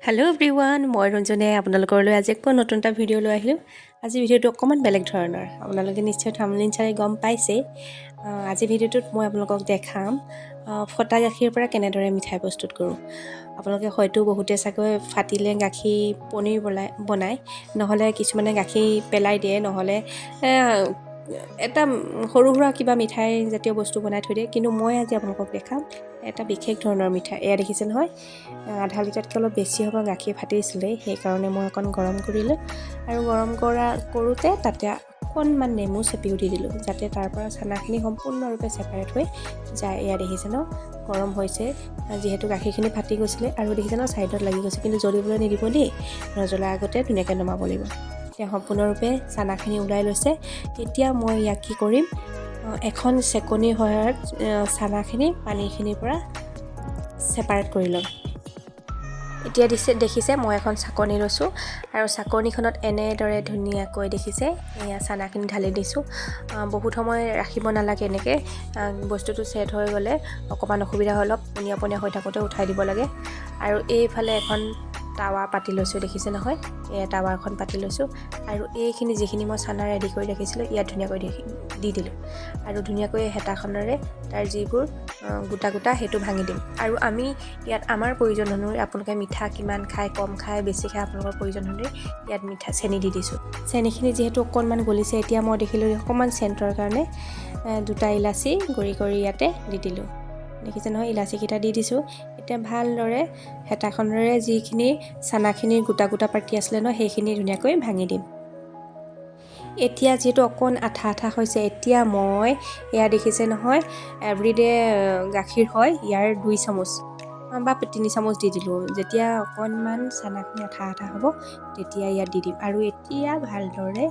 Hello' everyone, মই ৰঞ্জনে আপোনালোকলৈ আজি আকৌ নতুন এটা ভিডিঅ' লৈ আহিলোঁ। আজি ভিডিঅ'টো অকণমান বেলেগ ধৰণৰ। আপোনালোকে নিশ্চয় থাম্বনেইল চাই গম পাইছেই। আজি ভিডিঅ'টোত মই আপোনালোকক দেখাম ফটা গাখীৰৰ পৰা কেনেদৰে মিঠাই প্ৰস্তুত কৰোঁ। আপোনালোকে হয়তো বহুতে চাগৈ ফাটিলে গাখীৰ পনীৰ বনায়, নহ'লে কিছুমানে গাখীৰ পেলাই দিয়ে, নহ'লে এটা সৰু সুৰা কিবা মিঠাই জাতীয় বস্তু বনাই থৈ দিয়ে। কিন্তু মই আজি আপোনালোকক দেখাম এটা বিশেষ ধৰণৰ মিঠাই। এয়া দেখিছে নহয়, আধা লিটাৰতকৈ অলপ বেছি হ'ব গাখীৰ ফাটিছিলে। সেইকাৰণে মই অকণ গৰম কৰিলোঁ আৰু গৰম কৰোঁতে তাতে অকণমান নেমু চেপিও দি দিলোঁ, যাতে তাৰ পৰা চানাখিনি সম্পূৰ্ণৰূপে ছেপাৰেট হৈ যায়। এয়া দেখিছে ন, গৰম হৈছে যিহেতু গাখীৰখিনি ফাটি গৈছিলে আৰু দেখিছে ন, ছাইডত লাগি গৈছে। কিন্তু জ্বলিবলৈ নিদিব দেই, নজ্বলাৰ আগতে ধুনীয়াকৈ নমাব লাগিব। এতিয়া সম্পূৰ্ণৰূপে চানাখিনি ওলাই লৈছে। এতিয়া মই ইয়াক কি কৰিম? এখন চেকনিৰ সহায়ত চানাখিনি পানীখিনিৰ পৰা ছেপাৰেট কৰি ল'ম। এতিয়া দেখিছে, মই এখন চাকনি লৈছোঁ আৰু চাকনিখনত এনেদৰে ধুনীয়াকৈ, দেখিছে, এয়া চানাখিনি ঢালি দিছোঁ। বহুত সময় ৰাখিব নালাগে। এনেকৈ বস্তুটো ছেট হৈ গ'লে অকণমান অসুবিধা হয়। অলপ পনীয়া পনীয়া হৈ থাকোঁতে উঠাই দিব লাগে। আৰু এইফালে এখন টাৱা পাতি লৈছোঁ, দেখিছে নহয়, এয়া টাৱা এখন পাতি লৈছোঁ। আৰু এইখিনি যিখিনি মই চানা ৰেডি কৰি ৰাখিছিলোঁ, ইয়াত ধুনীয়াকৈ দি দিলোঁ আৰু ধুনীয়াকৈ হেতাখনেৰে তাৰ যিবোৰ গোটা গোটা, সেইটো ভাঙি দিম। আৰু আমি ইয়াত আমাৰ প্ৰয়োজন অনুসৰি, আপোনালোকে মিঠা কিমান খায়, কম খায়, বেছি খায়, আপোনালোকৰ প্ৰয়োজন অনুসৰি ইয়াত মিঠা চেনি দি দিছোঁ। চেনিখিনি যিহেতু অকণমান গলিছে, এতিয়া মই দেখিলোঁ অকণমান চেণ্টৰ কাৰণে দুটা ইলাচি গুড়ি কৰি ইয়াতে দি দিলোঁ। দেখিছে নহয়, ইলাচিকেইটা দি দিছোঁ। এতিয়া ভালদৰে হেতাখনেৰে যিখিনি চানাখিনিৰ গোটা গোটা পাতি আছিলে ন, সেইখিনি ধুনীয়াকৈ ভাঙি দিম। এতিয়া যিহেতু অকণ আঠা আঠা হৈছে, এতিয়া মই এয়া দেখিছে নহয়, এভৰিডে গাখীৰ হয়, ইয়াৰ 2 চামুচ বা 3 চামুচ দি দিলোঁ। যেতিয়া অকণমান চানাখিনি আঠা আঠা হ'ব, তেতিয়া ইয়াত দি দিম। আৰু এতিয়া ভালদৰে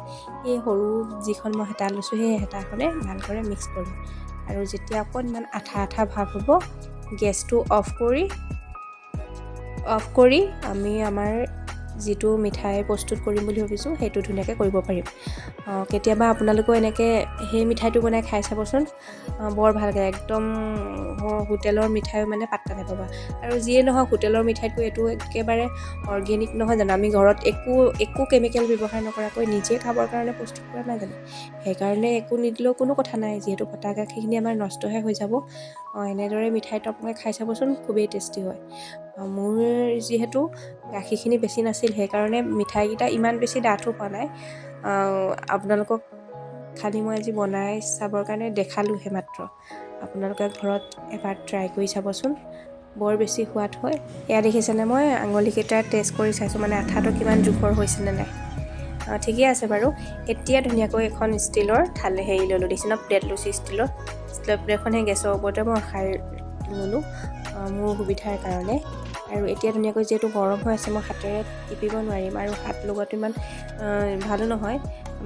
এই সৰু যিখন মই হেতা লৈছোঁ, সেই হেতাখনে ভালদৰে মিক্স কৰিম। আৰু যেতিয়া অকণমান আঠা আঠা ভাৱ হ'ব, গেছটো অফ কৰি আমি আমাৰ যিটো মিঠাই প্ৰস্তুত কৰিম বুলি ভাবিছোঁ, সেইটো ধুনীয়াকৈ কৰিব পাৰিম। কেতিয়াবা আপোনালোকেও এনেকৈ সেই মিঠাইটো বনাই খাই চাবচোন, বৰ ভাল লাগে। একদম হোটেলৰ মিঠাইও মানে পাত্তা নাপাবা। আৰু যিয়ে নহওক, হোটেলৰ মিঠাইতকৈ এইটো একেবাৰে অৰ্গেনিক নহয় জানো? আমি ঘৰত একো একো কেমিকেল ব্যৱহাৰ নকৰাকৈ নিজে খাবৰ কাৰণে প্ৰস্তুত কৰা নাই জানো? সেইকাৰণে একো নিদিলেও কোনো কথা নাই, যিহেতু ফটা গাখীৰখিনি আমাৰ নষ্টহে হৈ যাব। এনেদৰে মিঠাইটো আপোনালোকে খাই চাবচোন, খুবেই টেষ্টি হয়। মোৰ যিহেতু গাখীৰখিনি বেছি নাছিল, সেইকাৰণে মিঠাইকেইটা ইমান বেছি ডাঠো হোৱা নাই। আপোনালোকক খালি মই আজি বনাই চাবৰ কাৰণে দেখালোঁহে মাত্ৰ। আপোনালোকে ঘৰত এবাৰ ট্ৰাই কৰি চাবচোন, বৰ বেছি সোৱাদ হয়। এয়া দেখিছেনে, মই আঙুলিকেইটা টেষ্ট কৰি চাইছোঁ, মানে আঠাটো কিমান জোখৰ হৈছেনে নাই। ঠিকেই আছে বাৰু। এতিয়া ধুনীয়াকৈ এখন ষ্টীলৰ থালি হেৰি ল'লোঁ, দেখিছে ন, প্লেট লৈছোঁ। ষ্টীলৰ ষ্টীলৰ প্লেটখন সেই গেছৰ ওপৰতে মই ৰখাই ল'লোঁ মোৰ সুবিধাৰ কাৰণে। আৰু এতিয়া ধুনীয়াকৈ যিহেতু গৰম হৈ আছে, মই হাতেৰে টিপিব নোৱাৰিম আৰু হাত লগোৱাটো ইমান ভালো নহয়।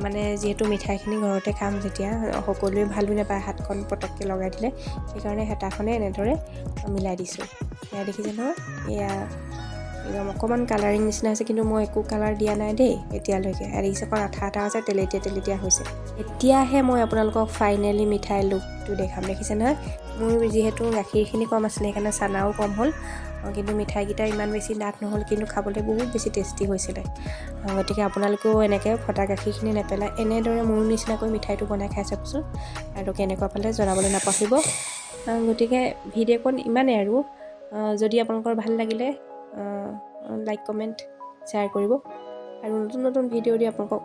মানে যিহেতু মিঠাইখিনি ঘৰতে খাম যেতিয়া, সকলোৱে ভালো নাপায় হাতখন পটককৈ লগাই দিলে। সেইকাৰণে হেতাখনে এনেদৰে মিলাই দিছোঁ। এয়া দেখিছে নহয়, এয়া একদম অকণমান কালাৰিং নিচিনা হৈছে, কিন্তু মই একো কালাৰ দিয়া নাই দেই এতিয়ালৈকে। এয়া দেখিছে, অকণ আঠা আঠা হৈছে, তেলেতীয়া তেলেতীয়া হৈছে। এতিয়াহে মই আপোনালোকক ফাইনেলি মিঠাই লুকটো দেখাম। দেখিছে নহয়, মোৰ যিহেতু গাখীৰখিনি কম আছিলে, সেইকাৰণে চানাও কম হ'ল। কিন্তু মিঠাইকেইটা ইমান বেছি ডাঠ নহ'ল, কিন্তু খাবলৈ বহুত বেছি টেষ্টি হৈছিলে। গতিকে আপোনালোকেও এনেকৈ ফটা গাখীৰখিনি নেপেলাই এনেদৰে মোৰ নিচিনাকৈ মিঠাইটো বনাই খাই চাবচোন আৰু কেনেকুৱা পালে জনাবলৈ নাপাহৰিব। গতিকে ভিডিঅ'কণ ইমানেই। আৰু যদি আপোনালোকৰ ভাল লাগিলে, লাইক, কমেণ্ট, শ্বেয়াৰ কৰিব আৰু নতুন নতুন ভিডিঅ' দি আপোনালোকক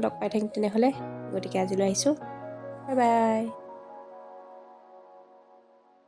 লগ পাই থাকিম তেনেহ'লে। গতিকে আজিলৈ আহিছোঁ, বাই বাই।